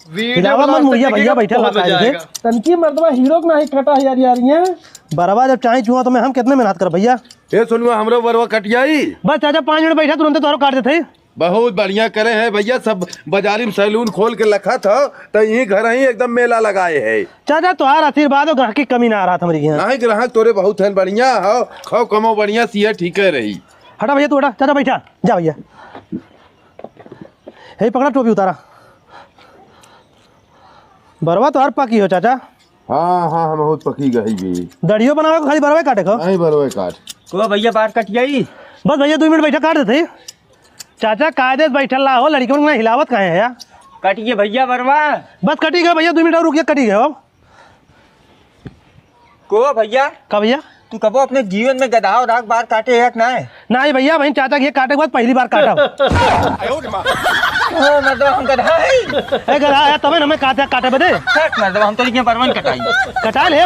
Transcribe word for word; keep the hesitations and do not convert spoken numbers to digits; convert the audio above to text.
वीडियो हिलावा मत बनाओ, मुड़िया, सच्चे भैया, की बैठा बहुत रहा मजा है। आएगा। तनकी मर्दवा हीरो ना ही कटा है यार, यार, ये। बरवा जब चाय चुआ तो मैं हम कितने मेहनत कर भैया। ए सोनुआ, हमरो बरवा कटियाई। बस चाचा, पाँच मिनट बैठा, तुरंत तोहरो काट देते। बहुत बढ़िया करे है भैया, सब बाजारी में सैलून खोल के लखत हो, तो यही घर ही एकदम मेला लगाए है। चाचा, तोहार आशीर्वाद और ग्राहक की कमी ना रहा हमारे यहाँ। नहीं, ग्राहक तोरे बहुत हैं, बढ़िया हो, खाओ कमाओ बढ़िया, सिया ठीक है रही। हटा भैया, तू हटा, चाचा बैठा, जा भैया। हे पकड़ा, टोपी उतारा। बरवा तोहार पकी हो चाचा। हाँ, हाँ, हम बहुत पकी गई भी। दढ़ियो बनावे को खाली बरवे काटे को? नहीं, बरवे काट। को भैया, बार कट गई? बस भैया, दो मिनट बैठा, काट देते। चाचा, कायदे से बैठल रहा हो, लड़कियों को ना हिलावत काहे है यार? कट गए भैया बरवा। बस कटी गए भैया, दो मिनट और रुकिए, कटी गए हो। को भैया? का भैया? तू कबो अपने जीवन में गधा और आग बार काटे है कि नाय? नहीं भैया, वहीं चाचा के काटे के बाद पहली बार काटा। ओ, मतलब हम गधा है? ए गधा है, तबे न हमें काटे, काटे बदे। हट, मतलब हम तो लेकिन परवन कटाई। कटा ले।